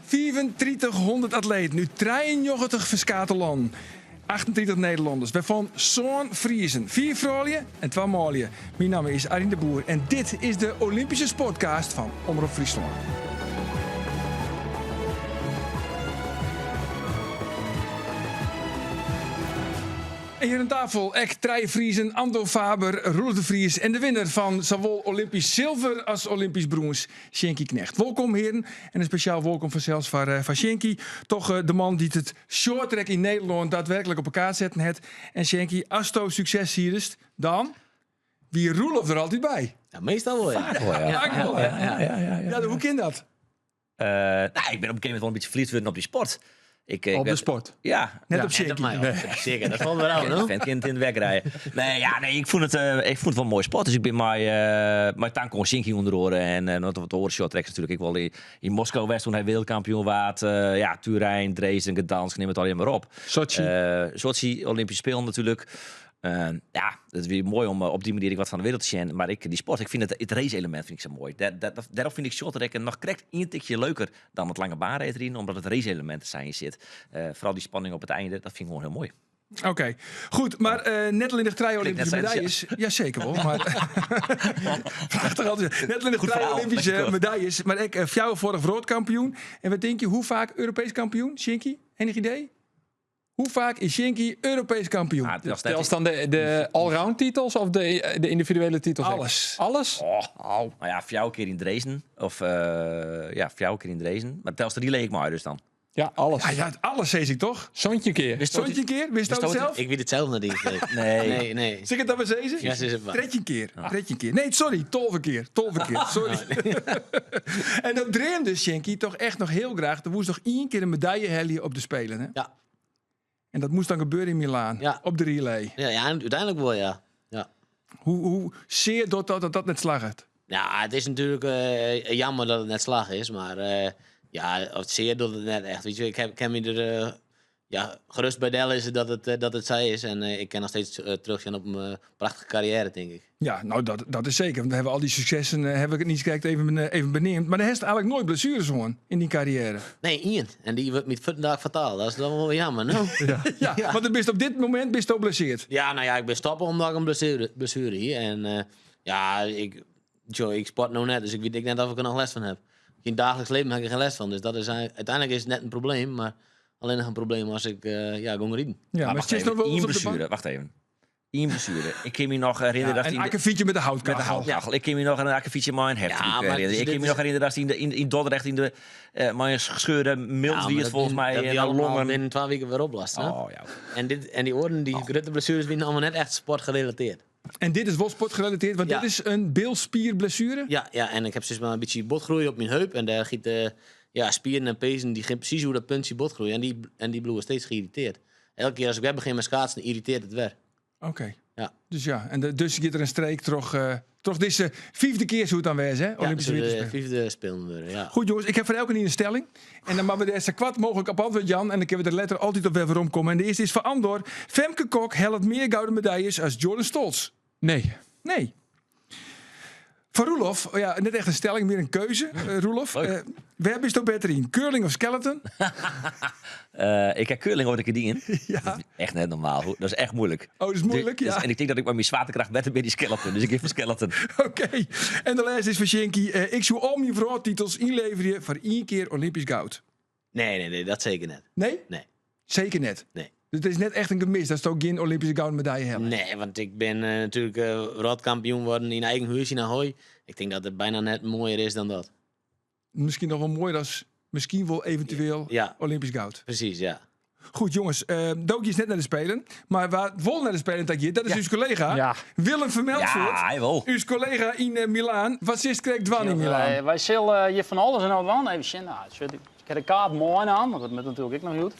3500 atleten út 93 ferskate lannen. 38 Nederlanners, wêrfan sân Friezen, fiif froulju en twa manlju. Myn namme is Arjen de Boer en dit is de Olympische Sportcast fan Omrop Fryslân. En hjir oan tafel ek trije Friezen, Andor Faber, Roelof de Vries en de winner fan sawol Olympysk silver as Olympysk brûns, Sjinkie Knegt. Wolkom hearen en in spesjaal wolkom fansels foar eh, foar Sjinkie, toch eh, de man dy't it shorttrack yn Nederlân daadwerklik op 'e kaart setten hat. En Sjinkie, asto sukses fierst, dan wie Roelof der altyd by. Ja, meastal wol, ja. Faak wol, ja. Faak wol, ja. Ja, ja, ja, ja. Ja, hoe kin dat? Eh, nou, ik ben op een gegeven moment wel een beetje verliefd geworden op die sport. Ik, ik Op de werd- sport. Ja. Net Ja. op Sjinkie. Nee, nee. Zeker, dat valt wel aan, De hoor. vent kind in de weg rijden. Nee, ja, nee, ik vond het, eh, ik vond het wel een mooie sport. Dus ik ben mei, eh mei tank oan Sjinkie ûnder oare. En eh, wat wat oare shorttrackers natuurlijk. Ik wel in, yn Moskou west toen hy wereldkampioen waard. Eh, ja, Turijn, Dresden, Gdansk, neem het al maar op. Sochi. Eh, Sochi, Olympische Spelen natuurlijk. Ja, het is weer mooi om eh, op die manier wat van de wereld te zien. Maar ik, die sport, ik vind het, het race-element vind ik zo mooi. Daar, daar, daarom vind ik shorttracken nog correct een tikje leuker dan het lange baanrijderen, omdat het race-element er zijn zit. Eh, vooral die spanning op het einde, dat vind ik gewoon heel mooi. Oké, goed. Maar eh, net alleen nog drie Olympische net medailles. Jazeker wel, maar... Prachtig altijd. Net alleen nog Goed drie verhaal, Olympische lekker kort. medailles. Maar ik, uh, vorig wereldkampioen. En wat denk je, hoe vaak Europees kampioen, Sjinkie? Enig idee? Hoe vaak is Sjinkie Europees kampioen? Ah, dat is net- Telt dan de, de allround titels of de, de individuele titels? Alles. Alles? Oh. Nou ja, vier keer in Dresden. Of eh, ja, vier keer in Dresden. Maar telt de relay ik maar dus dan. Ja, alles. Ja, ja, alles zeg ik toch? Zontje keer. Wist Zontje keer? Wist dat Wist dat zelf? Ik weet het zelf nog niet. Nee. Nee. Nee, nee. Zeg het dan maar eens? Ja, ze is het waar. Tredje keer. Tredje keer. Nee, sorry. Tolve keer. Tolve keer. Sorry. en dat dreamde Sjinkie toch echt nog heel graag. Er moest nog één keer een medaille hellen op de Spelen. Hè? Ja. En dat moest dan gebeuren in Milaan. Ja. Op de relay. Ja, ja, en uiteindelijk wel, ja. Ja, Hoe, hoe zeer dat dat, dat, dat net slaagt. ja het is natuurlijk eh, jammer dat het net slag is, maar eh, ja, het zeer doet het net echt. Weet je, ik heb, ik heb me er eh, ja, gerust bij Del is het dat het, eh, dat het zij is. En eh, ik kan nog steeds eh, terugzien op mijn eh, prachtige carrière, denk ik. Ja, nou dat, dat is zeker. Want we hebben al die successen, eh, heb ik het niet kijkt even, even benoemd. Maar er heeft eigenlijk nooit blessures gewoon in die carrière. Nee, Ian. En die wordt met vandaag fataal. Dat is dan wel jammer, no? Ja, want het bist op dit moment bist je blesseerd. Ja, nou ja, ik ben stoppen omdat ik een blessure, blessure hier. En eh, ja, ik, joh, ik sport nou net, dus ik weet ik net of ik er nog les van heb. In het dagelijks leven heb ik er geen les van. Dus dat is, eigenlijk uiteindelijk is het net een probleem, maar alleen nog een probleem als ik eh ja, gewoon rijden. Ja, maar Ah, wacht het is nog even. wel Eén eens op de blessure. bank. Wacht even. Eén blessure. Ik kan me nog herinneren Ja, dat een hij in de- akkefietje met de met de houtkachel. houtkachel. Ik kan me nog een akkefietje met een Ja, heftruck maar herinneren. dus Ik dit kan me is- nog herinneren dat hij in, de, in, in Dordrecht in de eh met een gescheurde mild Ja, maar wie het dat volgens die- mij dat en die de allemaal longen. binnen 12 weken weer oplast. hè? Oh ja. En, dit, en die oren, die grote blessures, zijn allemaal net echt sportgerelateerd. En dit is wel sportgerelateerd, want Ja. dit is een bilspierblessure. Ja, ja, en ik heb dus maar een beetje botgroei op mijn heup. En daar giet de ja, spieren en pezen, die gaan precies hoe dat puntje botgroei. En die, en die bloeien steeds geïrriteerd. Elke keer als ik weer begin met schaatsen, irriteert het weer. Oké. Ja. Dus ja, en de, dus zit er een streek toch, eh toch deze vijfde keer zo het dan wezen, hè? Ja, Olympische dus de Winterspelen. vijfde spelen worden, ja. Goed jongens, ik heb voor elke een stelling. En dan maken we er zo kwad mogelijk op antwoord, Jan. En dan kunnen we er letter altijd op weer omkomen. En de eerste is van Andor. Femke Kok helpt meer gouden medailles als Jordan Stolz. Nee. Nee. Van Roelof, oh ja, net echt een stelling, meer een keuze. Eh, Roelof, Leuk. eh waar is het beter in? Curling of skeleton? Eh, ik heb curling ooit een keer die in. Ja. Dat is echt net normaal. Dat is echt moeilijk. Oh, dat is moeilijk, Dus- ja. En ik denk dat ik met mijn zwaartekracht beter ben die skeleton. Dus ik geef voor skeleton. Oké. En de laatste is van Shinky. Eh, ik zou al mijn vrouwtitels inleveren voor één keer Olympisch goud. Nee, nee, nee, dat zeker net. Nee? Nee. Zeker net. Nee. Dus het is net echt een gemis dat ze ook geen Olympische gouden medaille hebben. Nee, want ik ben eh, natuurlijk eh wereldkampioen worden in eigen huis in Ahoy. Ik denk dat het bijna net mooier is dan dat. Misschien nog wel mooier als misschien wel eventueel Ja. Olympisch goud. Precies, ja. Goed jongens, eh Dookje is net naar de Spelen. Maar waar vol naar de Spelen dat je, dat is uw collega Ja. Willem Vermeldvoort. Ja, hij wel. Uw collega in eh, Milaan. Wat is kreeg Dwan in Milaan? Wij, wij zullen eh, hier van alles en nog wat. Even zien. Nou, ik heb de kaart mooi aan, want dat moet natuurlijk ik nog goed.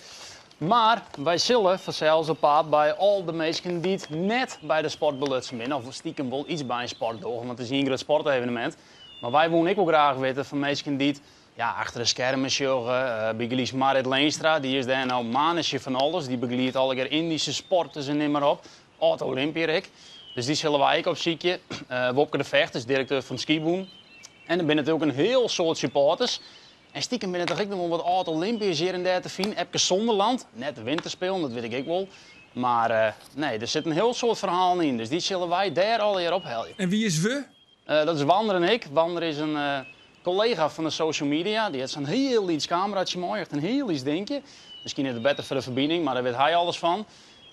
Maar wij zullen vanzelfs op pad bij al de mensen die het net bij de sport belutsen zijn. Of stiekem wel iets bij een sport doen, want het is een groot sportevenement. Maar wij willen ik ook graag weten van mensen die het, ja, achter de schermen sjoggen. Uh, Begelies Marit Leenstra, die is daar nou manetje van alles. Die begeleidt alle keer Indische sporters en neem maar op. Oud Olympiërik. Dus die zullen wij ook op ziekje. Eh Wopke de Vecht is directeur van het Skiboen. En er zijn natuurlijk een heel soort supporters. En stikem binne der toch ek noch wol wat âld-Olympiërs hjir en dêr te finen. Epke Zonderland, net de Winterspelen, dat wit ik ek wol. Mar eh, nee, der sit in hiel soad ferhalen yn, dus dy sille wy dêr allegear ophelje. En wie is we? Eh, dat is Wander en ik. Wander is in eh, kollega fan de social media. Dy hat sa'n hiel lyts kameratsje mei, echt in hiel lyts dinkje. Miskien is it better foar de ferbining, mar dêr wit hy alles fan.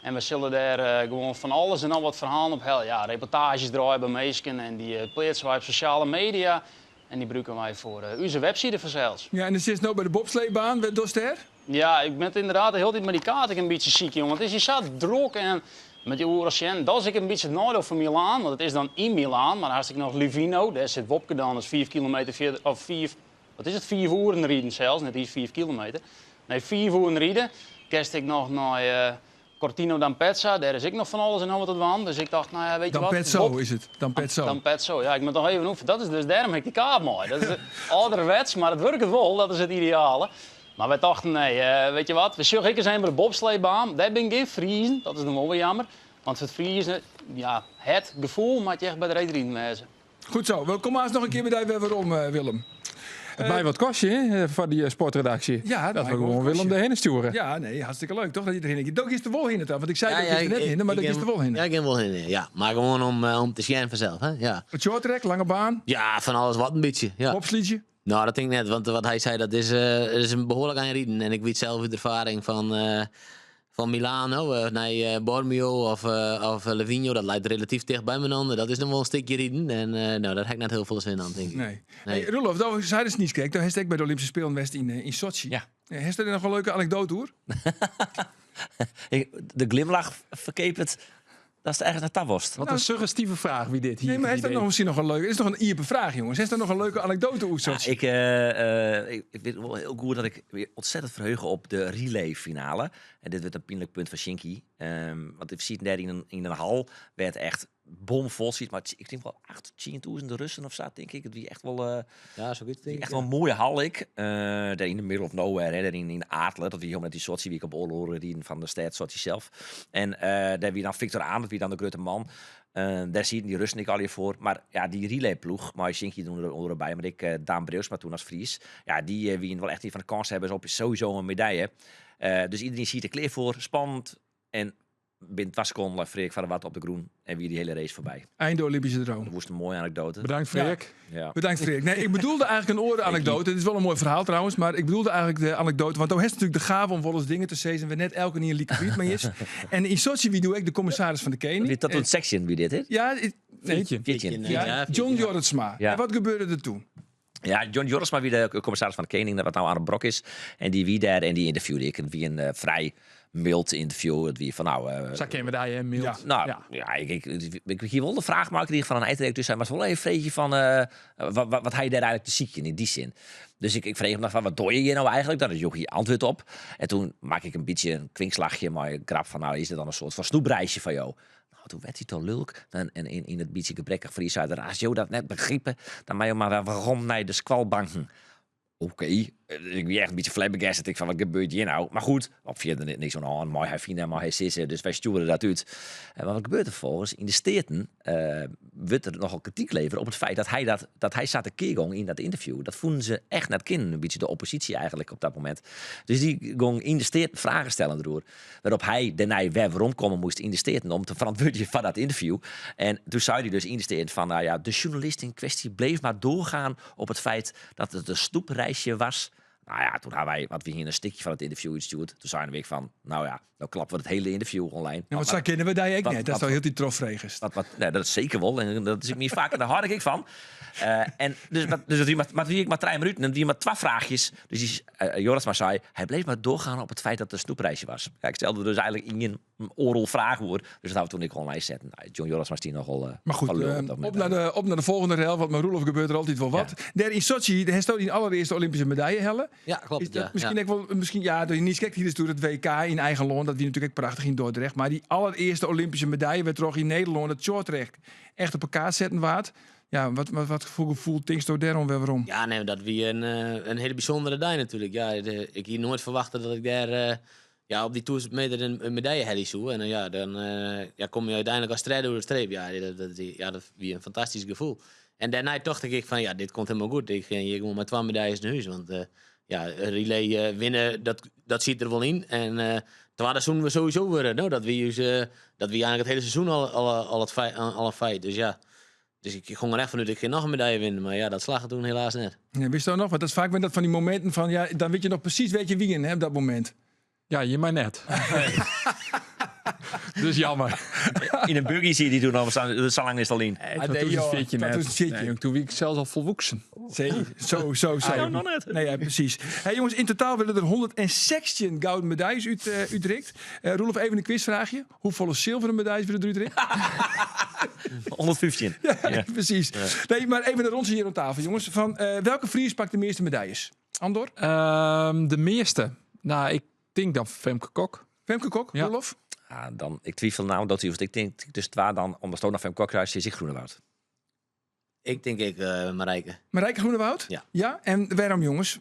En we sille dêr eh, gewoan fan alles en noch wat ferhalen ophelje. Ja, reportaazjes draaie by minsken en dy pleatse wy op sosjale media. En dy brûke wy foar ús webside fansels. Ja, en do sitst no by de bobsleebaan. Wat dochst dêr? Ja, ik bin ynderdaad de hiele tiid mei dy kaart ek in bytsje sykjen, want it is hjir sa drok en mei dy oeral sjen. Dat is ek in bytsje it neidiel fan Milaan, want it is dan yn Milaan, mar dan hast ek noch Livigno, dêr sit Wopke dan, dat is 5 kilometer fierder, of 5, wat is it, 5 oeren riden sels, net iens 5 kilometer. Nee, 5 oeren riden. Kinst ek noch nei Cortina d'Ampezzo, dêr is ek noch fan alles en noch wat te dwaan. Dus ik tocht, no ja, weet je wat? D'Ampezzo is it. D'Ampezzo. D'Ampezzo, ja, ik moat noch even oefenje. Dat is dus dêrom ha ik dy kaart mei. Dat is âlderwets, mar it wurket wol, dat is it ideale. Mar wy tochten, nee, eh, weet je wat, we sjogge ek ris even by de bobsleebaan. Dêr binne gjin Friezen, dat is dan wol wer jammer. Want foar it Friezen, ja, het gefoel moat je echt by de reedriden wêze. Goed zo. We komme aanst noch in kear by dy wer werom, eh, Willem. It mei wat kostje hè, foar dy sportredaksje. Ja, dat we gewoan Willem derhinne stjoere. Ja, nee, hartstikke leuk toch dat je derhinne giet. Do giest der wol hinne ta, want ik sei do giest der net hinne, mar do giest der wol hinne. Ja, ik gean wol hinne, ja. Mar gewoan om, eh, om te sjen fansels, hè. Ja. It shorttrack, lange baan? Ja, fan alles wat in bytsje, ja. Bobslydzje? No, dat tink ik net, want wat hy sei, dat is, eh, is in behoarlik ein riden. En ik wit sels út erfaring fan, eh, fan Milano eh, nei eh, Bormio of, eh, of Livigno, dat leit relatyf ticht by inoar. Dat is noch wol in stikje riden. En eh, no, dêr ha ik net hiel folle sin oan, tink ik. Nee. Nee. Hey, Roelof, do seidest niiskrekt, do hast ek by de Olympyske Spelen west yn, yn Sotsji. Ja. Hast dêr noch in leuke anekdoate oer? De glimlach ferkeapet datst ergens nei ta wolst. Wat in suggestive fraach wie dit hier. Nee, mar is dat noch miskien noch in leuke? Is noch in iepen fraach, jonges. Is der noch in leuke anekdoate oer Ja, Sotsji? ik, eh, eh, ik, ik wit wol hiel goed dat ik my ontzettend ferheuge op de relay finale. En dit wurdt in pynlik punt foar Sjinkie. Want we sieten dêr yn in hal wêr't it echt bomfol siet. Mar ik tink wol 8, 10.000 Russen of sa, tink ik. It wie echt wol, eh, Ja, sokyts tink ik. echt wol in moaie hal ek. Eh, dêr yn de middle of nowhere, hè, dêr yn Adler. Dat wie hielendal net yn Sotsji, wie ik op oardel oere riden fan de stêd Sotsji sels. En eh, dêr wie dan Viktor Ahn, dat wie dan de grutte man. Eh, dêr sieten dy Russen ek allegear foar. Mar ja, dy relayploech, mei Sjinkie der ûnder by, mar ek eh, Daan Breeuwsma toen as Fries. Ja, dy eh, wienen wol echt ien fan de kânshawwers op sowieso in medalje. Eh, dus iderien siet der klear foar, spannend. En binnen 2 sekonden lei Freark van der Wart op de grûn en wie dy hiele race foarby. Einde Olympische droom. Dat woest in moaie anekdoate. Bedankt Freark. Ja. Bedankt Freark. Nee, ik bedoelde eigenlijk in oare anekdoate. It is wol in moai ferhaal trouwens, mar ik bedoelde eigentlik de anekdoate. Want do hast natuerlik de gave om wolris dingen te sizzen wêr't net elkenien like bliid mei is. En yn Sotsji wie doe ek de kommissaris fan de Kening. Wie dat toen 16 wie dit, hè? Ja, nee, 14. 14. ja, Ja, John Jorritsma. Ja. En wat gebeurde der toen? Ja, John Jorritsma wie de kommissaris fan de Kening, wat no Arne Brok is. En dy wie dêr en dy ynterviewde ik. It wie in eh, frij myld ynterview. It wie fan no... eh, Sa kenne we dy, hè, myld. Ja. No, Ja. ja, ik, ik, ik hie wol de fraach meikrigen fan in eindredakteur, sei, mar wol even freegje fan eh, wat, wat, wat ha je dêr eigentlik te sykjen yn dy sin. Dus ik, ik frege him noch fan, wat dogge je hjir no eigentlik? Dêr joech hy antwurd op. En toen makke ik in bytsje in kwinkslachje mei in grap fan, no, is dit dan in soart fan snoepreisje foar jo? No, toen waard hy toch lulk. En, en yn, yn it bytsje gebrekkich Frysk sei er, as jo dat net begripe, dan meie jo mar wer werom nei de skoalbanken. Oké, ik wie echt in bytsje flabbergasted. Ik fan, wat gebeurt hjir no? Mar goed, op fierder niks oan de hân. Mei hy fine, mei hy sizze, dus wy stjoere dat út. En wat gebeurt der ferfolgens? Yn de Steaten eh, wurdt der nochal krityk levere op it feit dat hy, dat, dat hy sa tekear gong yn dat ynterview. Dat fûnen se echt net kinnen, in bytsje de opposysje eigentlik op dat momint. Dus dy gong yn de Steaten fragen stellen deroer. Wêrop't hy dêrnei wer weromkomme moast yn de Steaten om te ferantwurdzjen foar dat ynterview. En toen sei hy dus yn de Steaten fan, no ja, de sjoernalist yn kwestje bleef mar doorgaan op it feit dat it in snoepreisje was. No ja, toen ha wy, want wy hiene in stikje fan it ynterview útstjoerd. Toen seine we ek fan, no ja, no klappe we it hiele ynterview online. Ja, want sa kenne we dy ek wat- net. Dat wat- do hieltyd trochfregest. Wat, wat, nee, dat is seker wol. En dat is ek my faak, dêr hâld ik ek fan. Eh, en dus, mar, dus it wie mar, mar it wie ek mar 3 minuten en it wie mar 2 fraachjes. Dus dy, eh, Jorritsma sei, hy bleef mar doorgaan op it feit dat it in snoepreisje was. Ja, ik stelde dus eigentlik ien oardel fraach oer. Dus dat ha we toen ek online setten. No, John Jorritsma stie nochal, eh, Mar goed, foar lul eh, op dat op, momint. nei de, op nei de folgjende rel, want mei Roelof gebeurt der altyd wol wat. Dêr yn Sotsji, dêr hasto dyn alderearste Olympyske medalje helle. Ja, kloppet. Is dat ja, miskien ja. ek wol, miskien, ja, do niiskrekt hiest doe it WK yn eigen lân, dat wie natuerlik ek prachtich yn Dordrecht. Mar dy alderearste Olympyske medalje wêrtroch yn Nederlân it shorttrack echt op 'e kaart setten waard. Ja, wat, wat, wat foar gefoel tinksto dêroan wer werom? Ja, nee, dat wie in, eh, in hiele bysûndere dei natuerlik. Ja, de, ik hie noait ferwachte dat ik dêr eh, ja, op dy 1000 meter in, in medalje helje soe. En dan, ja, dan eh, ja, komme je úteinlik as tredde oer de streep. Ja, dat, dat, ja, dat wie in fantastysk gefoel. En dêrnei tocht ik ek fan, ja, dit komt hielendal goed. Ik gean hjir gewoan mei twa medaljes nei hûs. Want ja, relay winne, dat siet der wol yn. En twadde soenen we sowieso wurde. No, dat wie ús, dat wie eigentlik it hiele seizoen al in feit. Dus ja, dus ik gong der echt fanút, ik gean noch in medalje winnen. Mar ja, dat slagge toen helaas net. Ja, witsto noch? Want dat is faak dat fan dy mominten fan, ja, dan witte je noch presys wêr't je wienen, hè, op dat momint. Ja, je maar net. Dus jammer. Yn in buggy zie die toen al staan, zo lang is het al in. Ah, nee, joh, 2014 net. 2014. Nee, jong, toen wie ik zelfs al volwoeksen. Zee, zo, zo. Ah, nog net. Nee, ja, precies. Hey, jongens, in totaal werden er 116 gouden medailles uitreikt. Roelof, even een quizvraagje. Hoeveel zilveren medailles werden er uitreikt? 115. Ja, precies. Nee, maar even een rondje hier aan tafel, jongens. Van welke Fries pakt de meeste medailles? Andor? De meeste? Nou, ik denk dan Femke Kok. Femke Kok, Ja. Roelof? Ah, dan, ik twijfel nou dat hij, want ik denk dus twa dan, omdat het ook nog Femke Kok is, is ik Groenewoud. Ik denk ik Marijke. Marijke Groenewoud? Ja. Ja, en waarom, jongens?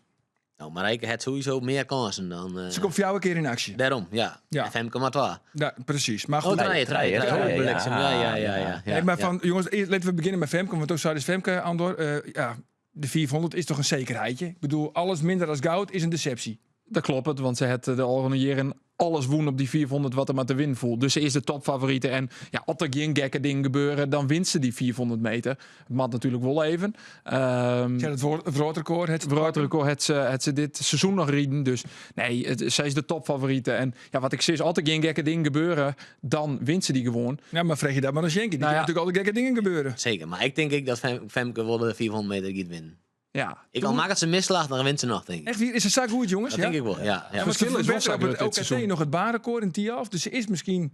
Nou, Marijke heeft sowieso meer kansen dan, Ze komt voor jou een keer in actie. Daarom, ja. Ja. En Femke maar twa. Ja, precies. Maar Oh, goed. draaien, draaien, draaien, draaien. ja. Bliksem. Ja, ja, ja, ja, ja. Nee, maar ja. van, jongens, eerst laten we beginnen met Femke, want ook zou dus Femke, Andor. Ja, de 400 is toch een zekerheidje? Ik bedoel, alles minder dan goud is een deceptie. Dat klopt, het, want ze had de afgelopen jaren alles woen op die 400 wat er maar te winnen voelt. Dus ze is de topfavoriete. En ja, als er geen gekke dingen gebeuren, dan wint ze die 400 meter. Het mag natuurlijk wel even. Ja, het wereldrecord. Het Het wereldrecord het ze dit seizoen nog rieden. Dus nee, zij is de topfavoriete. En ja, wat ik zeg, als er geen gekke dingen gebeuren, dan wint ze die gewoon. Ja, maar vraag je dat maar aan Sjinkie. Die Nou kan ja. natuurlijk alle gekke dingen gebeuren. Zeker, maar ik denk ik dat Femke wel de 400 meter gaat winnen. Ja. Ik al maak het ze misslag, dan wint ze nog, denk ik. Echt, hier is een zaak goed, jongens. Dat ja? denk ik wel, ja. Ja. Ja, maar ze Verschil is wel verbeteren zo op het groot dit OKT seizoen. nog het baanrecord in Thialf. Dus ze is misschien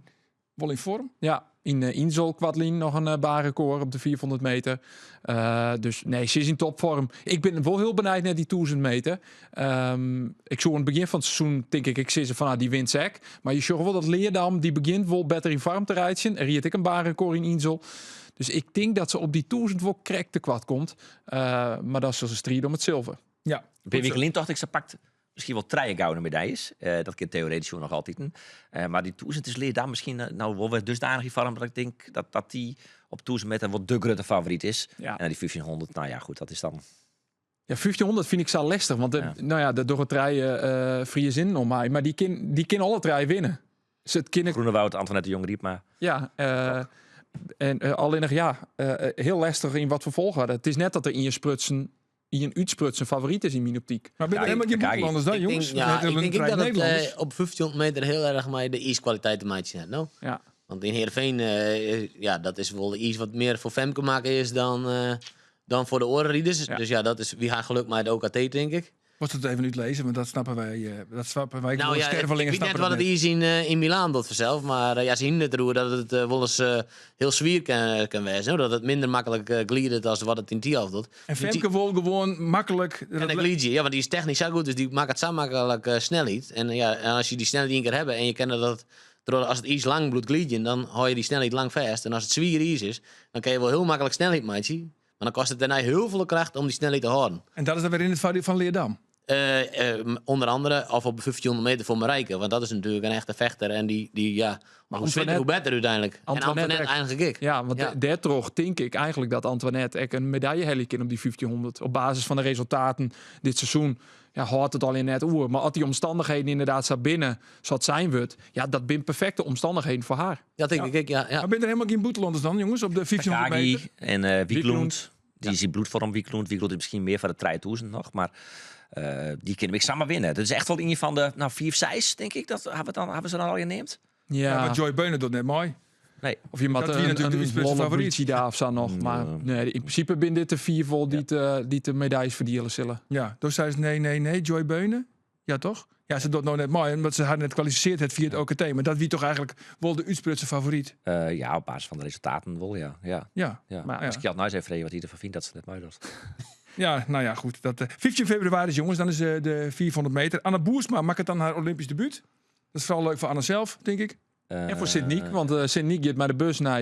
wel in vorm. Ja, in Insel Kwadlin nog een baanrecord op de 400 meter. Dus nee, ze is in topvorm. Ik ben wel heel benieuwd naar die 1000 meter. Ik zou aan het begin van het seizoen, denk ik, ik zie ze van, ah, die wint zek. Maar je ziet wel dat Leerdam, die begint wel beter in vorm te rijden. Er riet ik een baanrecord in Insel. Dus ik denk dat ze op die 1000 wel krek te kwad komt. Maar dat is dus een strijd om het zilver. Ja. Bij Wikkelin dacht ik, ze pakt misschien wel drie gouden medailles. Dat kan theoretisch nog altijd. Maar die 1000 is Leerdam misschien nou wel weer dusdanig in vorm dat ik denk dat die op 1000 meter wat de grote favoriet is. Ja. En die 1500, nou ja, goed, dat is dan... Ja, 1500 vind ik zo lastig, want Ja. de door het rijden vrije zin om mij. Maar die kan alle drie winnen. Dus het kind Groenewoud, Antoinette de Jong riep maar. Ja, en alleen nog, ja, heel lastig in wat vervolg hadden. Het is net dat er in je sprutsen, in een uitsprutsen favoriet is in mijn optiek. Maar ben je Ja, helemaal geen kijk, Nederlanders dan, Ik denk, jongens? ja, We ik hebben denk een ook dat het, Nederlanders. op 1500 meter heel erg maar de ijskwaliteit te maken heeft, no? Ja. Want in Heerenveen, ja, dat is wel de ijs wat meer voor Femke maken is dan voor de orenrieders. Ja. Dus ja, dat is wie haar geluk met de OKT, denk ik. Was het even uitlezen, want dat snappen wij. Dat snappen wij. Nou ja, stervelingen ik weet net snappen wat dat het net. is in Milaan dat vanzelf. Maar ja, ze zien het roer dat het wel eens heel zwier kan wezen. Hoor. Dat het minder makkelijk gliedert als wat het in Thialf doet. En Femke wil gewoon makkelijk. En een gliedje, ja, want die is technisch zo goed, dus die maakt het zo makkelijk snelheid. En ja, en als je die snelheid één keer hebt en je kent dat, door, als het iets lang bloed gliedje, dan hou je die snelheid lang vast. En als het zwier iets is, dan kan je wel heel makkelijk snelheid maken. Maar dan kost het daarna heel veel kracht om die snelheid te houden. En dat is dan weer in het voordeel van Leerdam. Onder andere, of op 1500 meter voor Marijke. Want dat is natuurlijk een echte vechter. En die ja, maar hoe Antoinette fitter, hoe beter uiteindelijk. En Antoinette Antoinette echt. eigenlijk ik. Ja, want Ja. daardoor denk ik eigenlijk dat Antoinette echt een medaille helle kan op die 1500. Op basis van de resultaten dit seizoen, ja, houdt het al in net oer. Maar als die omstandigheden inderdaad zo binnen zat zijn wordt, ja, dat zijn perfecte omstandigheden voor haar. Dat denk ik, ja, ja. Maar ben er helemaal geen boetelanders dan, jongens, op de 1500 Takagi meter? en Wiklund. Wiklund. Die is die bloedvorm Wiklund. Wiklund is misschien meer van de 3000 nog, maar die kunnen ik samen winnen. Dat is echt wel een van de, nou, 4, 6, denk ik. Dat hebben we dan, hebben ze dan al geneemd? Ja. Ja, maar Joy Beunen doet net mooi. Nee. Of je moet Dat wie natuurlijk een de Utrechtse Lolle favoriet. Brigida daar of zo nog. Maar nee, in principe binnen dit de 4 vol die de medailles verdienen zullen. Ja, dus zei ze nee, nee, nee, Joy Beunen. Ja, toch? Ja, ze doet nou net mooi, omdat ze haar net kwalificeerd het via het OKT. Maar dat wie toch eigenlijk wel de Utrechtse favoriet. Ja, op basis van de resultaten wel, ja. Ja, Ja. ja. Maar- Misschien had nou eens even vragen wat hij ervan vindt dat ze net mooi was. Ja, nou ja, goed. Dat, 15 februari, jongens, dan is de 400 meter. Anna Boersma maakt het dan haar Olympisch debuut. Dat is vooral leuk voor Anna zelf, denk ik. En voor Sint-Niek, want Sint-Niek gaat met de bus naar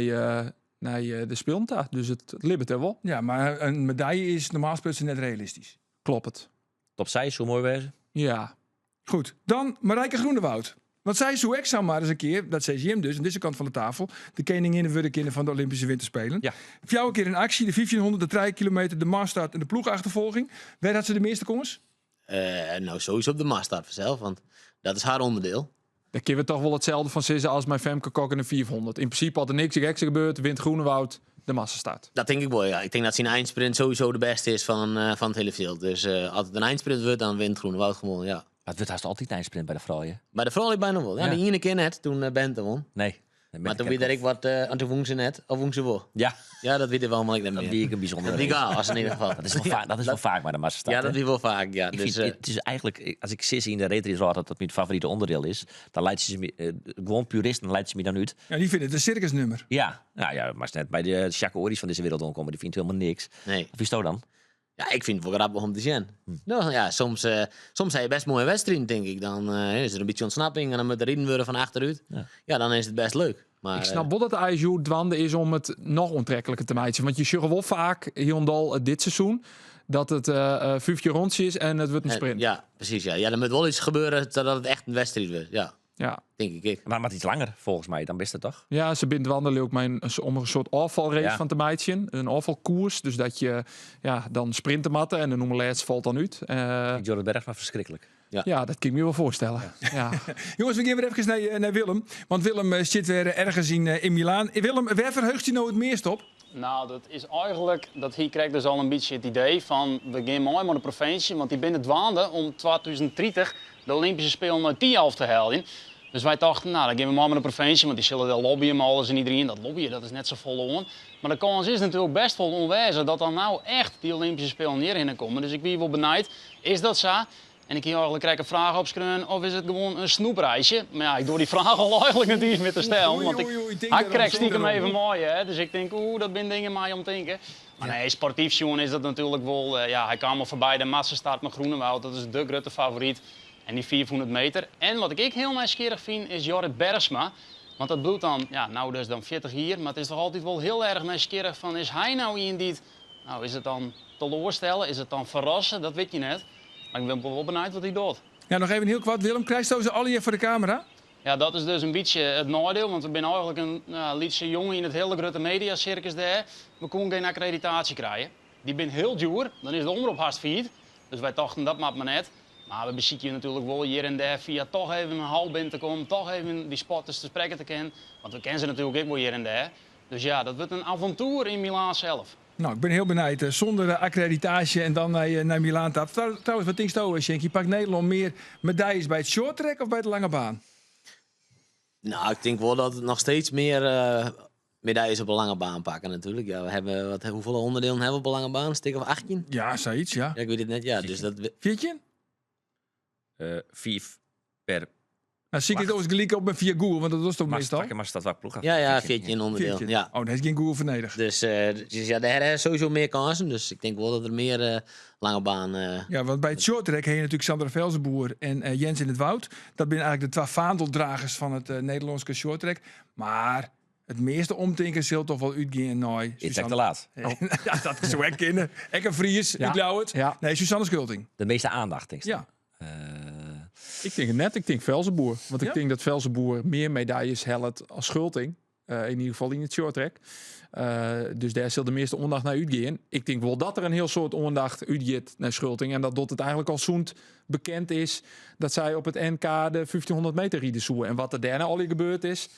de Speelta. Dus het libbert er wel. Ja, maar een medaille is normaal gesproken net realistisch. Klopt het. Top 6, hoe mooi wezen. Ja. Goed, dan Marijke Groenewoud. Want sy soe ek samar ris in kear, dat sizze jim dus, oan dizze kant fan de tafel, de keninginne wurde kinne fan de Olympyske Winterspelen. Ja. Fjouwer kear in aksje, de 1500, de 3 kilometer, de massastart en de ploechachterfolging. Wêr hat se de measte kâns? No, sowieso op de massastart fansels, want dat is har ûnderdiel. Dêr kinne we toch wol itselde fan sizze as mei Femke Kok in de 500. Yn prinsipe as der niks geks gebeurt, wint Groenewoud de massastart. Dat tink ik wol, ja. Ik tink dat syn einsprint sowieso de bêste is fan it hiele fjild. Dus as it in einsprint wurdt, dan wint Groenewoud gewoan, ja. Mar it wurdt hast altyd in einsprint by de froulju. By de froulju byna wol. Ja, Ja. de iene kear net, toen Bente won. Nee. Mar toen wie der ek wat, en toen wûn se net, of wûn se wol? Ja. Ja, dat wit ik wel, mar ik net Dat mear. wie ek in bysûndere Dat wie race. chaos yn ieder gefal. Dat is wol, dat is wol faak by de massastart. Ja, dat hè? wie wol faak, ja. Ik Dus, vind, it is eigentlik, as ik sis yn de reedrydwrâld dat dat myn favorite ûnderdiel is, dan leitsje se my, gewoan puristen leitsje my dan út. Ja, dy fine it in sirkusnûmer. Ja, nou ja, mar net by de Jacques Ory's fan dizze wereld oankomme, dy fynt helemaal niks. Nee. Wat fynsto dan? Ja, ik fyn it wol grappich om te sjen. No, ja, soms ha je bêst moaie wedstriden, tink ik. Dan is der in bytsje ûntsnapping en dan moat der riden wurde fan achterút. Ja. Ja, dan is it bêst leuk. Mar, Ik snap wol dat de ISU dwaande is om it noch oantrekliker te meitsjen. Want je sjogge wol faak, hielendal dit seizoen, dat it 15 rûntsjes is en it wurdt in sprint. Ja, presys. Ja. Ja, der moat wol yts gebeure sadat it echt in wedstriid wurdt. Ja. Ja. Tink ik ek. Mar moat yts langer, folgens my, dan bist it toch? Ja, se binne dwaande ek mei om der in soart ôffalrace Ja. fan te meitsjen. In ôffalkoers, dus dat je, ja, dan sprinte moatte en de nûmer lêst falt dan út. Ik Jorrit Bergsma ferskriklik. Ja. Ja, dat kin ik my wol foarstelle. Ja. Jonges, we gean wer efkes nei Willem. Want Willem sit wer ergens yn Milaan. Willem, wêr ferheugst dy no it meast op? Nou, dat is eigentlik, dat hie krekt dus al in bytsje it idee fan we gean mei mei de provinsje, want dy binne dwaande om 2030 de Olympyske Spelen nei Thialf te heljen. Dus wy tochten, nou, dan gean we mei mei de provinsje, want dy sille dêr lobbyen mei alles en iderien. Dat lobbyen, dat is net safolle oan. Mar de kâns is natuerlik bêst wol oanwêzich dat dan no echt dy Olympyske Spelen hjirhinne komme. Dus ik wie wol benijd, is dat sa? En ik hie eigentlik krekt in fraach opskreaun, of is it gewoan in snoepreisje? Mar ja, ik doar dy fraach al eigentlik net iens mear te stellen, want ik Oei, oei, oei, tink ha derom, krekt tink stiekem derom. even mei, hè. Dus ik tink, oeh, dat binne dingen mei om tinken. Mar nee, sportyf sjoen is dat natuerlik wol, ja, hy kaam al foarby de massastart mei Groenewoud, dat is de grutte favoryt. En dy 500 meter. En wat ik ek hiel nijsgjirrich fyn is Jorrit Bergsma. Want dat bliuwt dan, ja, no dus dan 40 jier, mar it is toch altyd wol hiel erch nijsgjirrich fan is hy no ien dy't, nou is it dan teloarstelle, is it dan ferrasse, dat wit je net. Mar ik bin wol benijd wat hy docht. Ja, noch even hiel koart, Willem, krijsto se allegear foar de kamera? Ja, dat is dus in bytsje it neidiel, want we binne eigentlik in, nou, lytse jonge yn it hiele grutte mediasirkus dêr. We koene gjin akkreditaasje krije. Dy binne hiel djoer, dan is de omrop hast fallyt. Dus wy tochten dat moat mar net. Mar we besykje natuerlik wol hjir en dêr fia toch even in hal binnen te kommen, toch even dy sporters te sprekken te kinnen. Want we kenne se natuerlik ek wol hjir en dêr. Dus ja, dat wurdt in avontoer yn Milaan sels. Nou, ik bin hiel benijd. Sûnder akkreditaasje en dan nei Milaan ta. Trouwens, wat tinksto, Sjinkie? Pakt Nederlân mear medaljes by it shorttrack of by de lange baan? Nou, ik tink wol dat it noch steeds mear medaljes op de lange baan pakke natuerlik. Ja, we hawwe, wat, hoefolle ûnderdielen hawwe we op de lange baan? In stik of 18? Ja, sayts, ja. Ja, ik wit it net. Ja, dus dat we- 14? 5 per Nou, zie ik it oars gelyk op fia Google, want dat was toch Maar meastal? pakken maar dat wel ploeg. Ja, ja, 14 onderdeel. 14. Ja. Oh, daar is geen Google voor nodig. Dus ja, daar hebben sowieso meer kansen. Dus ik denk wel dat er meer lange baan, Ja, want by it shorttrack ha je natuerlik Xandra Velzeboer en Jens in het Woud. Dat binne eigentlik de twa vaandeldragers fan it Nederlânske shorttrack. Mar it measte omtinken sil toch wol útgean nei Is te laat. Ja, dat soe ek kinne. Ek in Fries, Ja. ik leau it. Ja. Nee, Suzanne Schulting. De measte oandacht, tink ik. Ja. Ik tink it net, ik tink Velzeboer. Want ik Ja? tink dat Velzeboer mear medaljes hellet as Schulting. In ieder gefal yn it shorttrack. Dus dêr sil de measte oandacht nei útgean. Ik tink wol dat der in hiel soad oandacht útgiet nei Schulting. En dat docht it eigentlik al sûnt bekend is dat sy op it NK de 1500 meter ride soe. En wat der dêrnei al gebeurd is.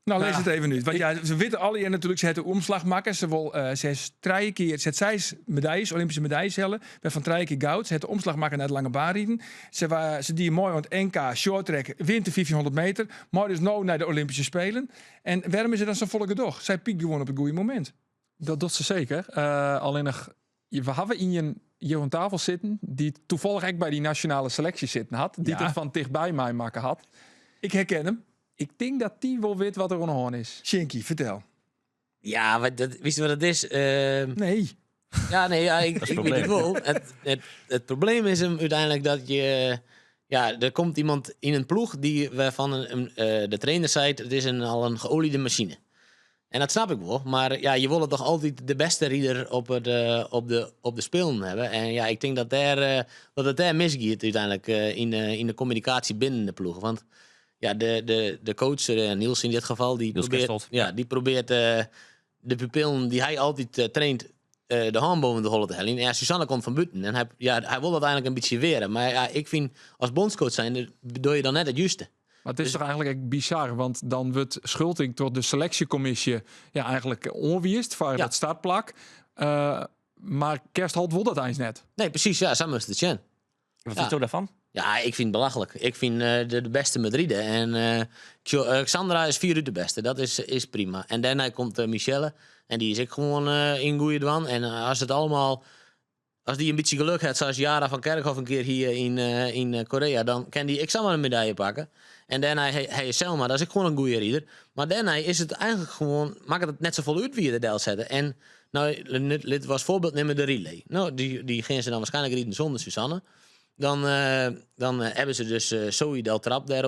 Nou, lês Ja. it even út. Want ja, se witte allegear natuerlik, se hat de omslach makke. Se wol se trije kear, se hat seis medaljes, Olympyske medaljes helle. Wêrfan 3 kear goud. Se hat de omslach makke nei it lange baanriden. Se die mei oan it NK shorttrack, wint de 1500 meter. Mei dus no nei de Olympyske Spelen. En wêrom is it dan safolle gedoch? Sy pykt gewoan op it goede momint. Dat docht se seker. Allinnich, we hawwe ien hjir oan tafel sitten dy't tafallich ek by dy nasjonale seleksje sitten hat, dy't it fan tichtby meimakke hat. Ik herken him. Ik tink dat dy wol wit wat der oan de hân is. Sjinkie, fertel. Ja, wat, dat, witst wat it is? Nee. Ja, nee, ja, Dat is ik het weet het probleem. wel. Het probleem is hem uiteindelijk dat je... Ja, er komt iemand in een ploeg die waarvan de trainer zei, het is al een geoliede machine. En dat snap ik wel, maar ja, je wil het toch altijd de beste rider op de spelen hebben. En ja, ik denk dat het daar misgaat uiteindelijk in de communicatie binnen de ploeg. Want ja, de, de, de coach, Niels in dit geval, die Niels probeert, Kerstholt. ja, die probeert de pupillen die hij altijd traint, de hand boven de holle te hellen. En ja, Suzanne komt van buiten en hij, ja, hij wil dat eigenlijk een beetje weren. Maar ja, ik vind als bondscoach zijn, doe je dan net het juiste. Maar het is toch eigenlijk echt bizar, want dan wordt Schulting tot de selectiecommissie ja, eigenlijk onwiest voor dat startplak. Maar Kerstholt wil dat eens net. Nee, precies, ja, samen is het zien. Wat Ja. vind je daarvan? Ja, ik vind het belachelijk. Ik vind de beste Madride. En Xandra is 4 uur de beste. Dat is prima. En daarna komt Michelle. En die is ik gewoon in goede dwan. En als het allemaal... Als die een beetje geluk heeft, zoals Yara van Kerkhof een keer hier in Korea, dan kan die Xandra een medaille pakken. En daarna hij is Selma, dat is ook gewoon een goede rieder. Maar daarna is het eigenlijk gewoon, maakt het net zoveel uit wie je de deel zetten. En nou, dit was voorbeeld nemen de relay. Nou, die gingen ze dan waarschijnlijk rieden zonder Suzanne. Dan hebben ze dus Zoe Deltrap daar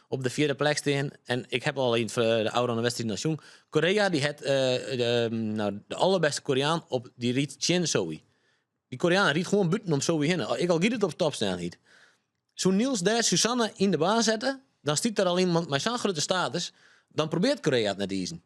op de 4e plek staan. En ik heb al in de oude aan de wedstrijd Nation. Korea, die had de allerbeste Koreaan op die riet Chin Zoe. Die Koreaan riet gewoon buiten om Zoe heen. Ik al giet het op topsnelheid. Zo Niels daar Suzanne in de baan zetten, dan stiet er al iemand met zo'n grote status. Dan probeert Korea het net easen.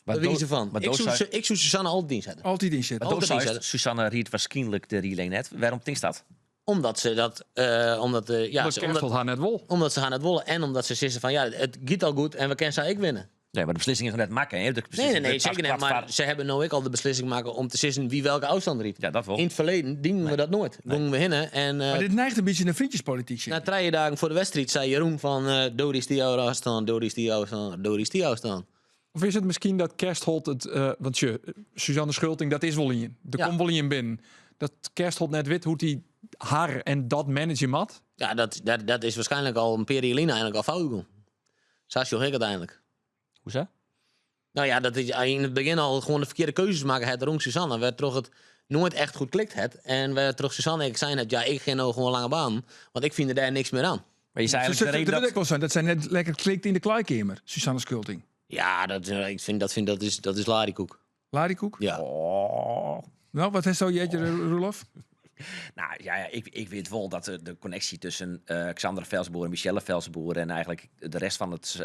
Maar Daar weet je van. maar Ik dood zou Suzanne altijd inzetten. Altijd inzetten. Maar Altijd dood inzetten. Suzanne riet waarschijnlijk de relay net. Waarom denkt dat? Omdat ze dat omdat, ja, Omdat ze, Kerstholt omdat, haar net wol. omdat ze haar net wollen en omdat ze zeggen van ja, het gaat al goed en we kunnen ze ik winnen. Nee, maar de beslissing is nog net makken, hè? De Nee, beslissing nee, nee, wordt pas zeker niet. kwart Maar voor- ze hebben nou ook al de beslissing maken om te sissen wie welke afstand riet. Ja, dat wel. In het verleden dienden we dat nooit. Gingen we hinnen en, Maar dit neigt een beetje naar vriendjespolitiek, zeg. na 3 dagen voor de wedstrijd zei Jeroen van Doris die oude afstand, Doris die oude afstand, Doris die afstand. Of is het misschien dat Kerstholt het, want je, Suzanne Schulting, dat is wel in. Er komt wel in binnen. Dat Kerstholt net weet hoe die haar en dat managen mat. Ja, dat is waarschijnlijk al een periode eigenlijk al fout gegaan. Sascha Hik uiteindelijk. Hoe zo? Nou ja, dat is in het begin al gewoon de verkeerde keuzes maken. Het rond Suzanne, werd toch het nooit echt goed klikt het. En werd terug Suzanne, ik zei net, ja, ik ging nou gewoon lange baan. Want ik vind er daar niks meer aan. Maar je zei Ze eigenlijk de dat reden wil dat ik wel zijn. Dat zij net lekker klikt in de kleikamer, Suzanne Schulting. Ja, dat, ik vind, dat, vind, dat is, dat is larikoek. Larikoek? Ja. Oh. Nou, wat heeft zo jeetje, Roelof? Nou ja, ja, ik weet wel dat de connectie tussen Xandra Velzeboer en Michelle Velzeboer en eigenlijk de rest van het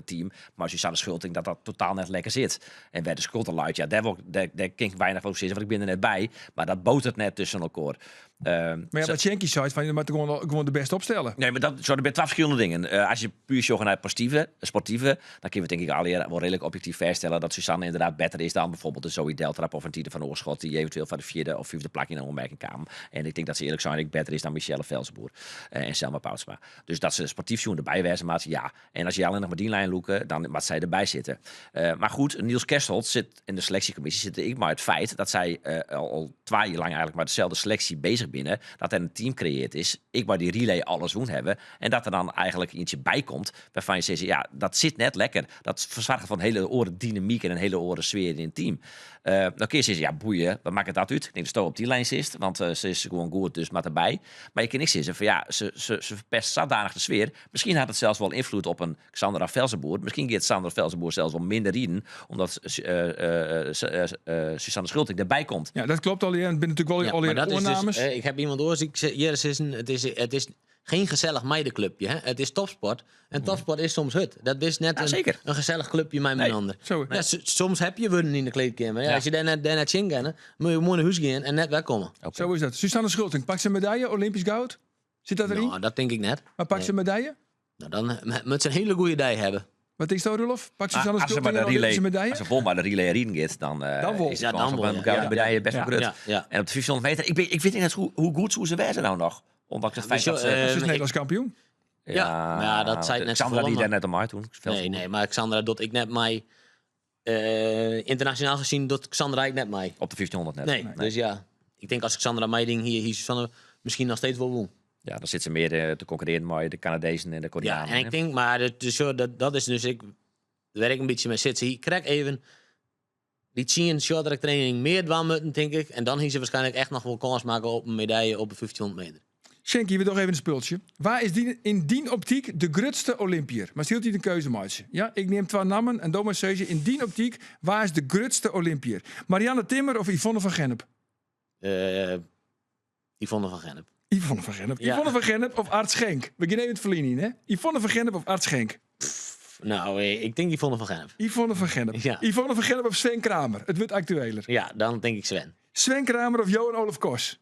team, maar Suzanne Schulting, dat dat totaal net lekker zit. En bij de Schulting luidt, ja, daar kan ik weinig over zitten, want ik ben er net bij. Maar dat botert net tussen elkaar. Maar ja, wat Sjenkie zei, van, je moet gewoon de beste opstellen. Nee, maar dat zo, er zijn 12 verschillende dingen. Als je puur zocht naar sportieve, dan kunnen we denk ik alle wel redelijk objectief vaststellen dat Suzanne inderdaad beter is dan bijvoorbeeld de Zoe Deltrap of een Tine van Oorschot, die eventueel van de 4e of 5e plak in een opmerking kwamen. En ik denk dat ze eerlijk zijn, ik beter is dan Michelle Velzeboer en Selma Poutsma. Dus dat ze sportief zoen erbij wijzen, maar ja. En als je alleen nog maar die lijn loeken, dan moet zij erbij zitten. Maar goed, Niels Kerstholt zit in de selectiecommissie, zit ik maar het feit dat zij al 2 jaar lang eigenlijk maar dezelfde selectie bezig binnen, dat er een team creëerd is, ik maar die relay alles doen hebben en dat er dan eigenlijk eentje bij komt waarvan je zegt, ja, dat zit net lekker. Dat verzorgt van hele oren dynamiek en een hele oren sfeer in het team. Dan kun je zeggen, ja, boeien, wat maakt het dat uit? Ik denk dat Sto op die lijn zit, want ze is gewoon goed, dus maar erbij. Maar je kan niks zeggen van, ja, ze verpest zodanig de sfeer. Misschien had het zelfs wel invloed op een Xandra Velzeboer. Misschien gaat Xandra Velzeboer zelfs wel minder rieden, omdat Suzanne Schulting erbij komt. Ja, dat klopt al. Het ben natuurlijk wel Ja, al maar dat is dus, oornames. ik heb iemand oor, ik zeg, hier is een, het is geen gezellig meidenclubje. Hè? Het is topsport. En topsport is soms hut. Dat is net Ja, zeker. een gezellig clubje met Nee. een ander. Zo. Ja, soms heb je woorden in de kleedkamer. Ja, Als je daar net in gaat, moet je mooi naar huis gaan en net wegkomen. Zo is dat. Suzanne Schulting, pakt ze een medaille, Olympisch goud? Zit dat erin? Nou, dat denk ik net. Maar pakt ze een medaille? Nou, dan moet ze een hele goede dag hebben. Wat is dat, Roelof? Pakt Suzanne Als ze Schulting maar de een Olympische relay, medaille? als ze vol maar de relay erin gaat, dan Dan wel. is de Ja, kans dan op wel, een ja. gouden Ja. medaille best wel Ja. groot. Ja, ja. En op de 400 meter, ik weet niet eens hoe goed hoe ze zijn nou nog. Ondanks het Ja, feit dat ze... Ze is ik- Nederlands kampioen. Ja, maar ja, dat zei het net Xandra zoveel, die daar maar- net om uit toen. Nee, nee, maar Xandra doet ik net mij. Internationaal gezien doet Xandra ik net mij. Op de 1500 net. Nee, dus ja. Ik denk als Xandra mij ding hier, Suzanne misschien nog steeds wel won. Ja, dan zit ze meer te concurreren met de Canadezen en de Koreanen. Ja, en ik hè? denk, maar het, dus, zo, dat, dat is dus, ik werk een beetje met zitten. Ik krijg even die 10 short track training meer dwaan moeten, denk ik. En dan hier ze waarschijnlijk echt nog wel kans maken op een medaille op de 1500 meter. Sjenkie, we nog even een spultje. Waar is die, in die optiek de grootste Olympier? Maar stilt hij de keuze, maatje? Ja, ik neem twee namen en doe maar Seusje. In die optiek, waar is de grootste Olympier? Marianne Timmer of Yvonne van Gennep? Yvonne van Gennep. Yvonne van Gennip. Ja. Yvonne van Gennip of Ard Schenk? We gaan even het verliezen in, hè? Yvonne van Gennip of Ard Schenk? Nou, ik denk Yvonne van Gennip. Yvonne van Gennip. Ja. Yvonne van Gennip of Sven Kramer? Het wordt actueler. Ja, dan denk ik Sven. Sven Kramer of Johan Olaf Kos?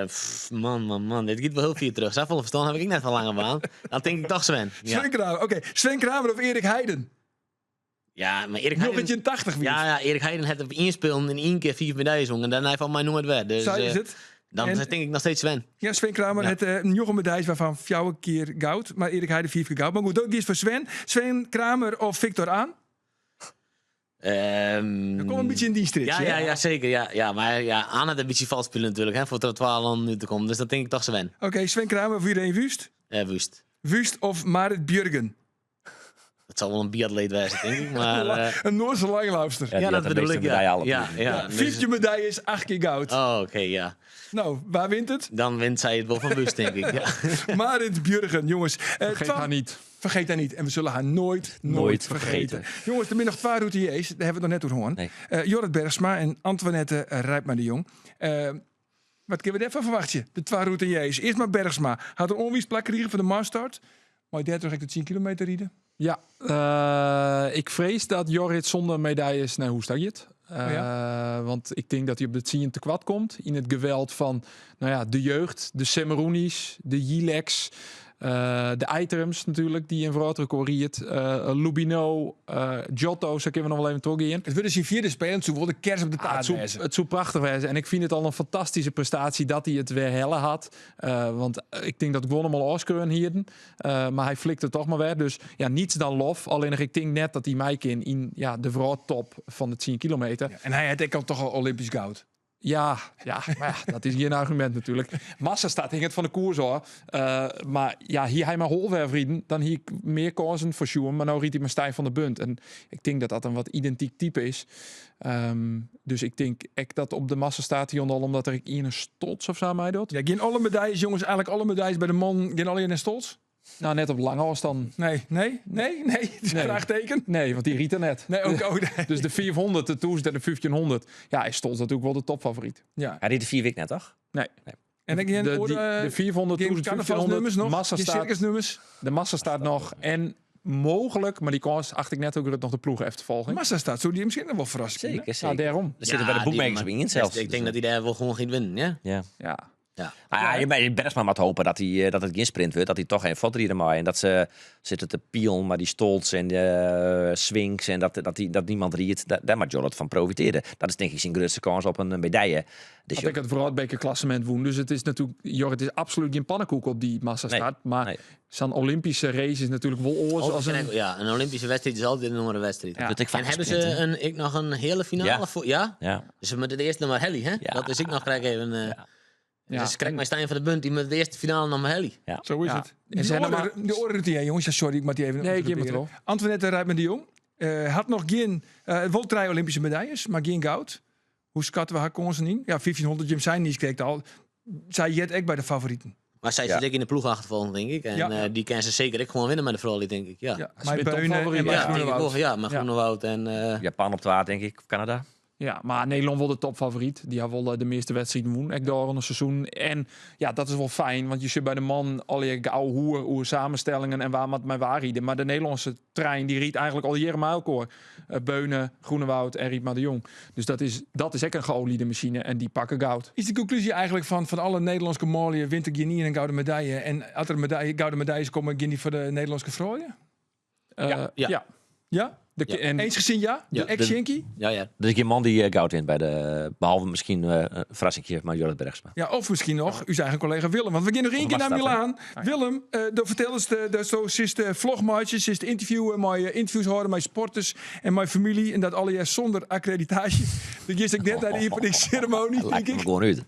Pff, man, man, man. Dit gaat wel heel veel terug. Zoveel verstand heb ik net van lange baan. Dan denk ik toch Sven. Ja, Sven Kramer, oké. Sven Kramer of Erik Heiden? ja maar Erik Heiden... 1980 weer. Ja, ja, Erik Heiden had op inspelen in één keer vier medailles won. En daarna van mij nooit weer. Dus, Zo is eh, het. dan En- denk ik nog steeds Sven. Ja, Sven Kramer, Ja. het uh, medailles waarvan vier keer goud. Maar Erik Heiden vier keer goud. Maar goed, dat is voor Sven. Sven Kramer of Victor Aan? Dat komt een beetje in die strijd. Ja, ja, ja, zeker. Ja, ja, maar ja, aan het een beetje vals spelen natuurlijk, hè, voor het 12 om nu te komen. Dus dat denk ik toch Sven. Oké, Sven Kramer of Irene Wüst? Wust. Wüst of Marit Björgen? Dat zal wel een biatleet wezen, denk ik. Maar, Een Noorse langloopster. Ja, die ja, had dat de bedoel meeste ik. Ja, medaillen ja, ja, dus- 15 medailles, 8 keer goud. Oh, oké, ja. Nou, waar wint het? Dan wint zij het wel van Wust, denk ik. Ja. Marit Björgen, jongens. Vergeet haar niet. Vergeet haar niet. En we zullen haar nooit, nooit, Nooit vergeten. vergeten. Jongens, er zijn nog twee routiers. Daar hebben we het nog net over gehoord. Nee. Jorrit Bergsma en Antoinette Rijpma de Jong. Wat kunnen we daarvan verwachten? De twee routiers. Eerst maar Bergsma. Had een onwies plak gekregen van de Mastart. Maar daar ik de 10 kilometer rijden. Ja, ik vrees dat Jorrit zonder medailles naar Hoestag gaat. Oh Want ik denk dat hij op de 10 te kwad komt. In het geweld van nou ja, de jeugd, de Semeroeni's, de Jilex, de Items natuurlijk, die in wereldrecord riet. Lubino, Giotto, zo kunnen we nog wel even terug in. Het wordt dus in vierde spelen. Toen de kers op de Ah, taart het, zou, wezen. het zou prachtig wezen. En ik vind het al een fantastische prestatie dat hij het weer helle had. Want ik denk dat ik won hem al Oscar hier. Maar hij flikte het toch maar weer. Dus ja, niets dan lof. Alleen nog, ik denk net dat hij mij in ja, de top van de 10 kilometer. Ja, en hij had ook al toch al Olympisch goud. Ja, ja, maar ja, dat is geen argument natuurlijk. Massa staat hing het van de koers hoor. Maar ja, hier hij maar Holwerf rieden, dan hier ik meer kansen voor Sjoerd. Maar nou riet hij maar Stijn van der Bunt. En ik denk dat dat een wat identiek type is. Dus ik denk echt dat op de massa staat hij al omdat er in een Stolz of zo mij doet. Ja, geen alle medailles, jongens. Eigenlijk alle medailles bij de man. Geen alle in een Stolz? Nou, net op lange afstand. Nee, nee, nee, nee. Het is een Nee. vraagteken. Nee, want die riet er net. Nee, ook, oh, nee. Dus de 400, de 1000 en de 1500. Ja, is Stolz natuurlijk wel de topfavoriet. Ja. Hij reed de 4 weken net, toch? Nee. En ik geen De, die, oren- de 400, geen 1000, carnavalsnummers 1500 nog? massa Geen staat circusnummers? De massa staat nog en mogelijk, maar die kans acht ik net ook dat nog de ploegen even te volgen. Massa staat zo die misschien nog wel verrassen. Zeker, Ja, zeker. daarom. Er zitten bij de die- boekmakers op maar- in zelfs. Ik denk dat hij daar wel gewoon gaat winnen, ja? Ja. Ja. Ja. Nou ja, je bent Bergsma maar te hopen dat, hij, dat het geen sprint wordt. Dat hij toch geen fotrieden maakt. En dat ze zitten te pion, maar die Stolz en de Swinks en dat niemand riet. Daar mag Jorrit van profiteren. Dat is denk ik zijn grootste kans op een medaille. Dus Had ik het wereldbekerklassement woen. Dus het is natuurlijk, Jorrit is absoluut geen pannenkoek op die massa Nee, staat. Maar nee. zo'n Olympische race is natuurlijk wel oors als een. Ja, een Olympische wedstrijd is altijd een andere wedstrijd. Ja. Dat ik vaak En hebben ze sprinten. een, ik nog een hele finale Ja. voor? Ja? Ja. Dus we moeten de eerste nog maar Helly, hè? Ja. Dat is ik nog krijg even. Ja. Dus krijg maar Stijn van de Bunt die met de eerste finale nog maar Helly. Zo is Ja. het. En Die zijn er oren, maar- de oren jongens. Ja, sorry, ik moet die even Nee, ik geef het interrumperen. wel. Antoinette Rijpma de Jong had nog geen, wel drie Olympische medailles, maar geen goud. Hoe schatten we haar kansen in? Ja, 1500 Jim zijn niet kreeg al. Zij jet ook bij de favorieten. Maar zij Ja. zit ik in de ploeg achtervolgen, denk ik. En Ja. die kan ze zeker ik gewoon winnen met de vrouwen, denk ik. Ja, Ja, ze mijn bent Beunen en topfavoriet. mijn ja, denk ik Groenewoud. wel. Ja, maar Ja. Groenewoud en... Japan op het water, denk ik. Of Canada. Ja, maar Nederland wel de topfavoriet. Die had wel de meeste wedstrijden woen. Ik door een seizoen. En ja, dat is wel fijn, want je zit bij de man al je gauw hoer, hoe samenstellingen en waar maar waar rieden. Maar de Nederlandse trein die riet eigenlijk al jaren met elkaar. Beunen, Groenewoud en Rietma de Jong. Dus dat is ook een geoliede machine en die pakken goud. Is de conclusie eigenlijk van alle Nederlandse maliën wint ik niet een gouden medaille en als er gouden medailles komen, gaan die voor de Nederlandse vrouwen? Ja. Ja. Ja? De, Ja. En Eens gezien ja? Ja. De ex-Yankee? Ja, ja. Er is geen man die goud wint bij de... Behalve misschien een verrassingje, maar Jorrit Bergsma. Ja, of misschien nog uw eigen collega Willem. Want we gaan nog één Of keer naar was dat, Milaan. Willem, daar vertelde ze de, zo is de vlogmaatjes, is de interview, mooie interviews horen met sporters en mijn familie. En dat alle jaar zonder accreditatie. Dat is ik net naar de openingsceremonie, denk Lijkt me ik. gewoon uit.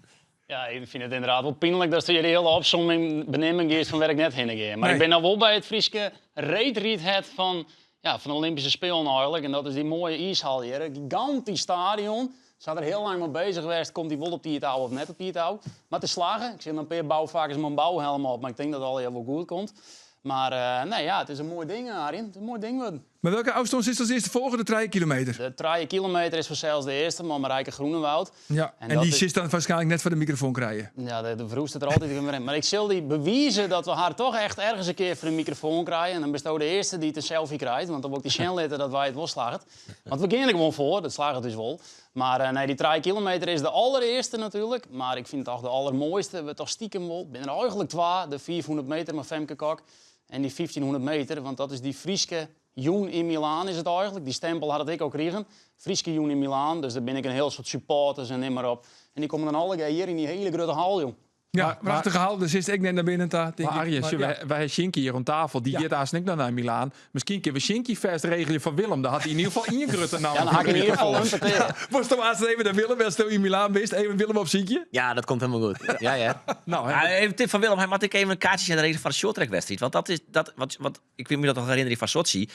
Ja, ik vind het inderdaad wel pijnlijk dat jullie hele opsomming beneming is van waar ik net heen ging. Maar Nee. ik ben nou wel bij het Frieske reetriet het van, ja, van de Olympische Spelen eigenlijk. En dat is die mooie ijshal hier. Een gigantisch stadion. Ze had er heel lang mee bezig geweest. Komt die wel op die touw of net op die touw. Maar te slagen. Ik zie dan een paar bouwvakkers met een bouwhelm op. Maar ik denk dat het al heel wel goed komt. Maar nee, ja, het is een mooi ding, Arjen. Het is een mooi ding worden. Maar welke ôfstân is as earste folge? De 3 kilometer. De 3 kilometer is fansels de earste, mei Marijke Groenewoud. Ja, en, en dy silst dan waarskynlik net foar de mikrofoan krije. Ja, de vroest it der altyd wer yn. Mar ik sil dy bewize dat we har toch echt ergens in kear foar de mikrofoan krije. En dan bisto de earste dy't in selfie krijt. Want dan wol ik dy sjen litte dat wy it wol slagget. Want we geane der gewoan foar, dat slagget dus wol. Mar eh, nee, dy 3 kilometer is de alderearste natuerlik. Mar ik fyn it toch de aldermoaiste. We toch stikem wol. Binne der eigentlik twa. De 500 meter mei Femke Kok. En dy 1500 meter, want dat is dy Fryske jûn yn Milaan is it eigentlik. Dy stempel hat it ek al krigen. Fryske jûn yn Milaan, dus der binne ek in hiel soad supporters en nim mar op. En dy komme dan allegear hjir yn dy hiele grutte hal, jong. Ja, prachtige hal, dêr silst ek net nei binnen ta, tink Maar ik. Arjen, Maar sjoch, ja. wy, wy ha Sjinkie hjir oan tafel. Dy Ja. giet aanst ek noch nei Milaan. Miskien kinne we Sjinkie fêst regelje foar Willem. Dan hat hy yn ieder gefal ien grutte namme Ja, dan ha foar ik de yn ieder gefal microfoon. in petear. Wolsto aanst even nei Willem, asto yn Milaan bist, even Willem opsykje? Ja, dat komt helemaal goed. Ja, ja. Nou, hè, Ja, even een tip van Willem. Hij moet ik even een kaartje zetten voor de shorttrackwedstrijd. Want dat is dat wat, wat ik weet me dat nog herinneren van Sochi.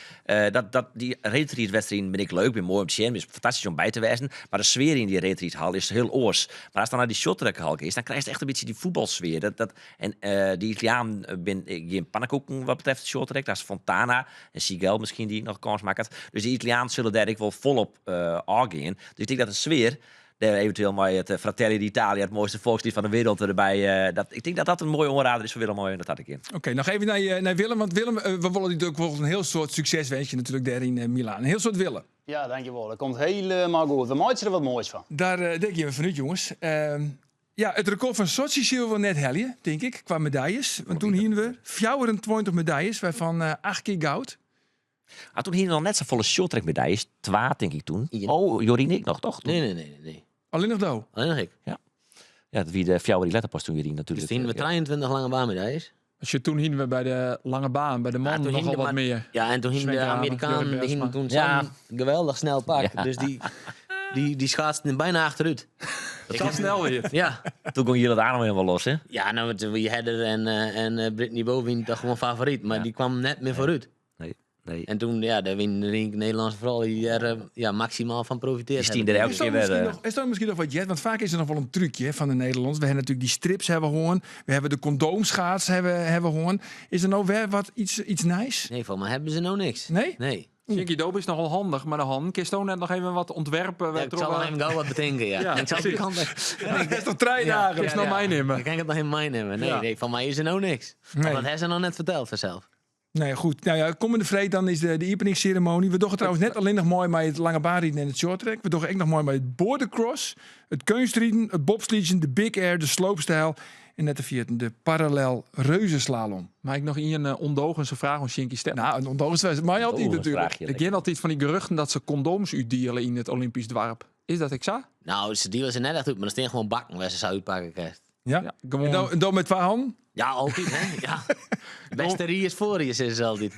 Dat, dat die reedrijdwedstrijd ben ik leuk, ben mooi om te zien, is fantastisch om bij te wezen. Maar de sfeer in die reedrijdhal is heel oars. Maar als dan naar die shorttrackhal is, dan krijg je echt een beetje die voetbalsfeer. Dat, dat, en die Italiaan ben geen pannenkoeken wat betreft de shorttrack. Daar is Fontana en Sighel misschien die nog kans maakt. Dus die Italiaan zullen daar ik wel volop aangaan. Dus ik denk dat de sfeer daar eventueel met het Fratelli d'Italia, het mooiste volkslied van de wereld erbij. Dat, ik denk dat dat een mooie aanrader is voor Willem Mooi en dat had ik in. Oké, nog even naar Willem. Want Willem, we willen natuurlijk wel een heel soort succes wensen natuurlijk daar in Milaan. Een heel soort willen. Ja, dankjewel. Dat komt helemaal goed. We maken er wat moois van. Daar denk je even vanuit, jongens. Ja, het record van Sochi zullen we net heljen, denk ik, qua medailles. Want toen hingen we 24 medailles, waarvan 8 keer goud. Ah, toen hingen we nog net zo volle shorttrack medailles. 2, denk ik toen. Ien. Oh, Jorien ik nog, toch? Nee, nee, nee, nee, nee. Alleen nog Do. Alleen nog ik. Ja, dat wie de fjouwer die letter pas toen Jorien natuurlijk. Dus toen we 23 lange baanmedailles. Als je toen hingen we bij de lange baan, bij de man Ja, toen nogal hingen wat maar- meer. Ja, en toen hingen Sven de Kramer, Amerikanen Jorrit die hingen Bergsma. toen Ja. zo'n geweldig snel pak. Ja. Dus die schaatsten bijna achteruit. Dat kan snel weer. Ja, Toen kon jullie het adem helemaal los, hè? ja nou, het, wie Heather en Brittany Bowe wien toch gewoon favoriet. Maar Ja. die kwam net meer vooruit. Nee, nee. En toen, ja, daar wien de Nederlandse vooral die er ja, maximaal van profiteerd Die stien hebben. er elke Is dat keer weer. misschien nog, is dat misschien nog wat jet? Want vaak is er nog wel een trucje hè, van de Nederlanders. We hebben natuurlijk die strips hebben we gehoord. We hebben de condoomschaats hebben we gehoord. Is er nou weer wat iets nice? Nee, van mij hebben ze nou niks. Nee? Nee. Sjinkie Doop is nogal handig, maar de hand kun je net nog even wat ontwerpen. Ja, ik zal nog even gauw wat bedenken, ja. Ja, ik zal die precies. kant Dat is toch 3 dagen? Is nog meenemen. Ik kan het nog even meenemen. Nee, Ja. nee, van mij is er nou niks. Nee. Want dat hebben ze nog net verteld vanzelf. Nee, goed. Nou ja, komende freed dan is de openingsceremonie. We doen trouwens net alleen nog mooi met het lange baanrijden en het shorttrack. We doen ook nog mooi met het bordercross, het kunstrijden, het bobsleeën, de big air, de slopestyle en net de vierde, de parallel reuzenslalom. Maar ik nog een ondogense vraag om Sjinkie stellen. Nou, een ondogense maar altijd Oeh, een natuurlijk. vraagje. Ik ken altijd van die geruchten dat ze condooms uitdelen in het Olympisch dwarp. Is dat exact? Nou, ze dealen ze net echt uit, maar er staan gewoon bakken waar ze zou uitpakken krijgt. Ja? Ja, gewoon. En dan met twee handen? Ja, altijd, hè? Ja. Beste rie is voor je, is altijd.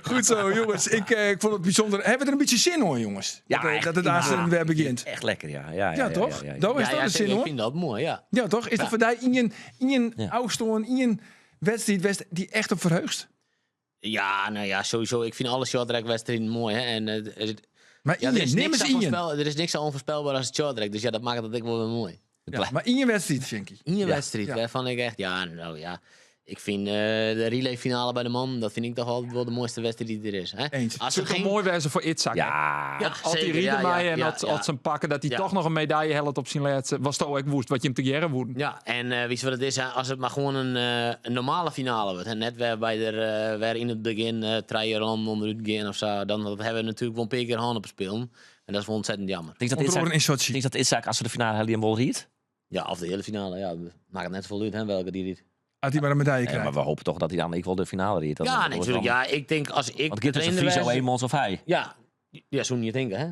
Goed zo, jongens. Ik vond het bijzonder. Hebben we er een beetje zin hoor, jongens? Ja, dat, echt. dat het aanstaande weer begint. Echt lekker, ja. Ja, ja, Ja, toch? Ja, ja, ja. Daar is Ja, dat ja, de zeker. zin Ik hoor. vind dat mooi, ja. Ja, toch? Is dat voor die in een Ja. afstand, in een wedstrijd die echt op verheugt? Ja, nou ja, sowieso. Ik vind alle shorttrack-wedstrijden mooi, hè. En, het, Maar ja, in er is neem niks eens aan in. voorspel, er is niks aan onvoorspelbaar als het shorttrack. Dus ja, dat maakt het ook wel weer mooi. Ja, maar in je wedstrijd, Sjinkie. In je wedstrijd, Ja. waarvan ik echt... Ja, nou ja. Ik vind de relayfinale bij de man, dat vind ik toch altijd wel de mooiste wedstrijd die er is. Hè? Eens. Als Het er zou geen... toch mooi wezen voor Itzhak. hè? Ja. Ja, Als die zeker, rieden ja, ja, mij en ja, dat ja. als ze hem pakken, dat hij Ja. toch nog een medaille helpt op zijn laatste. Was toch ook woest, wat je hem te jaren woeden. Ja, en weet je wat het is? hè? Als het maar gewoon een normale finale wordt. En net weer bij de, weer in het begin drie rond onderuit gaan of zo. Dan dat hebben we natuurlijk wel een paar keer handen op spelen. En dat is wel ontzettend jammer. Ik denk dat Onder Itzhak, andere in Sochi. ik denk dat Itzhak, als we de finale hadden, hem wel riet. Ja, of de hele finale. Ja, maakt het net vol uit hè, welke die riet. Als hij maar een medaille Nee, krijgt. maar we hopen toch dat hij dan ik wel de finale riet. Dat Ja, wordt nee, natuurlijk. dan- Ja, ik denk als ik Want het gaat tussen trainer Friso, was- Emons of hij. Ja, ja, zo niet denken, hè.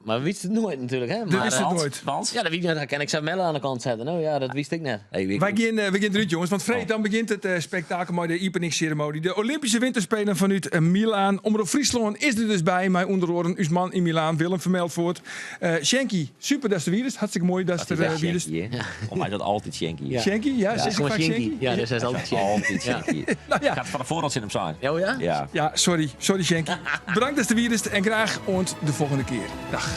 Maar we wisten het nooit natuurlijk, hè. Maar, wist het eh, nooit. Want? Ja, dat weet ik niet. Dan kan ik Melle aan de kant zetten. Nou ja, dat wist ik net. Hey, ik- Wij gaan, we gaan eruit, jongens. Want freed dan begint het spektakel met de openingsceremonie. De Olympische Winterspelen vanuit Milaan. Omroep Friesland is er dus bij. Mijn onderoren, Usman in Milaan, Willem vermeld voort. Sjinkie, super dat is de virus. Hartstikke mooi dat is Dat er is echt virus. Sjinkie, hè? Om mij dat altijd Sjinkie. Ja. Sjinkie, ja, Ja, is gewoon vaak Sjinkie. Sjinkie? Ja, dat is altijd Sjinkie. Altijd Ja. Sjinkie. Nou ja. Gaat van de voorhand in hem zijn. Ja, oh ja? Ja. Ja, sorry. Sorry, Sjinkie. Bedankt dat de virus en graag ont de volgende keer. Dag.